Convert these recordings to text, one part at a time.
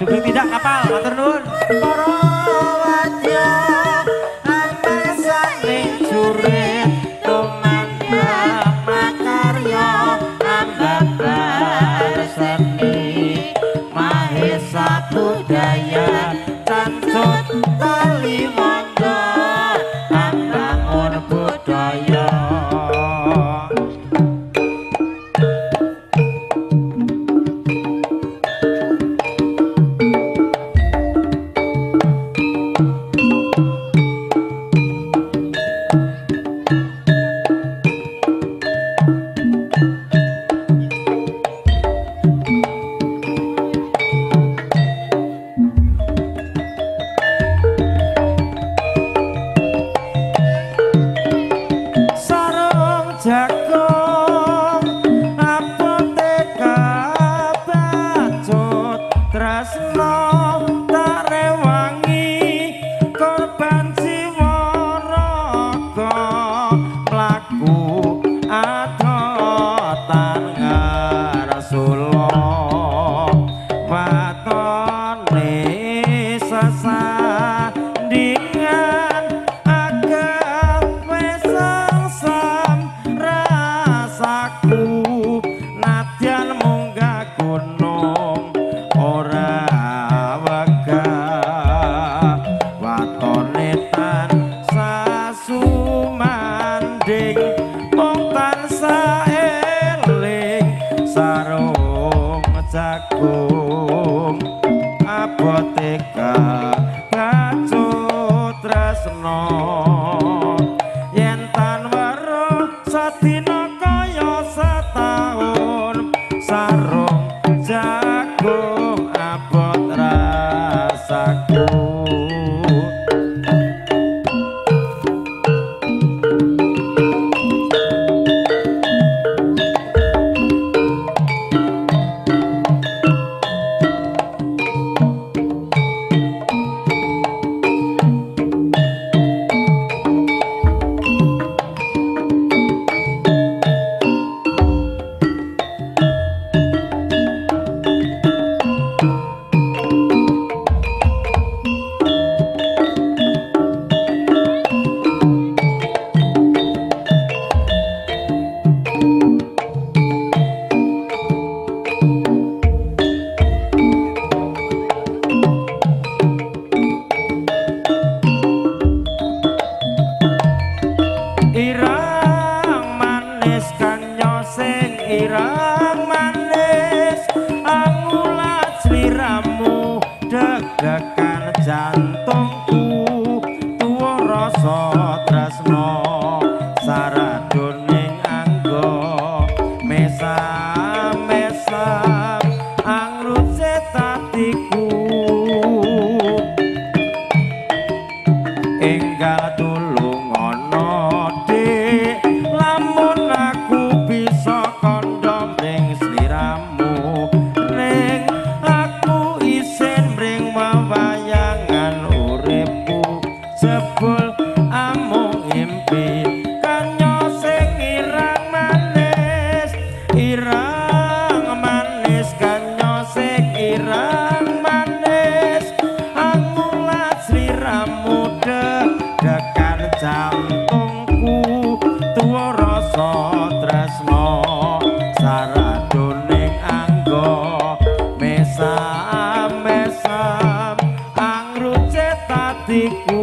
Sugeng tindak kapal, matur nuwun. Para wadya amesaning jurit tumandang makarya ambabar seni mahesa budaya cancut taliwondo ambangun budaya. Jagung apote kabacut tresno tak rewangi korban jiwa raga mlaku adotan ngarsula watone sesandingan aku nadyan munggah gunung ora wegah watone tansah sumanding mung tansah eling sarung jagung abote kabacut tresno yen tan weruh sadina kaya setahun sarung jagung abot rasaku. Irang manis kanyo sing irang manis angulat sliramu deg-degan jantungku tuwa rasa tresno saradoning angga mesam-mesam angrucit atiku enggal tulung ana dik lamun aku bisa kandha mring sliramu ning aku isin mring wewayangan uripku jebul amung impi kanya sing irang manis kanya sing irang manis angulat sliramu deg-degan jantungku tuwa rasa tresno saradoning angga mesam-mesam angrucit atiku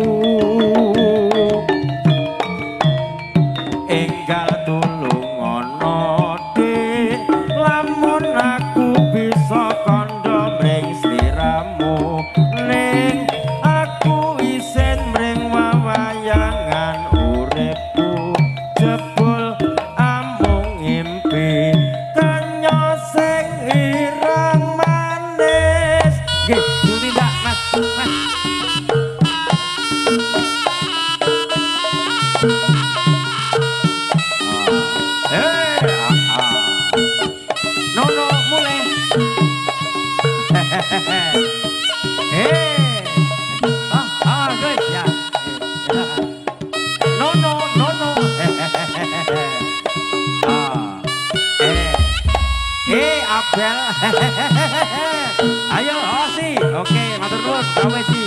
enggal tulung ana dik lamun aku bisa kandha mring sliramu ning aku isin mring wewayangan uripku jebul amung impi kanya sing ireng manis. Nggih, tindak Mas. Mas. Nono mulai. Guys ya. Nono nono. Bel. Ayo Osi. Oke, matur nuwun. Gawe.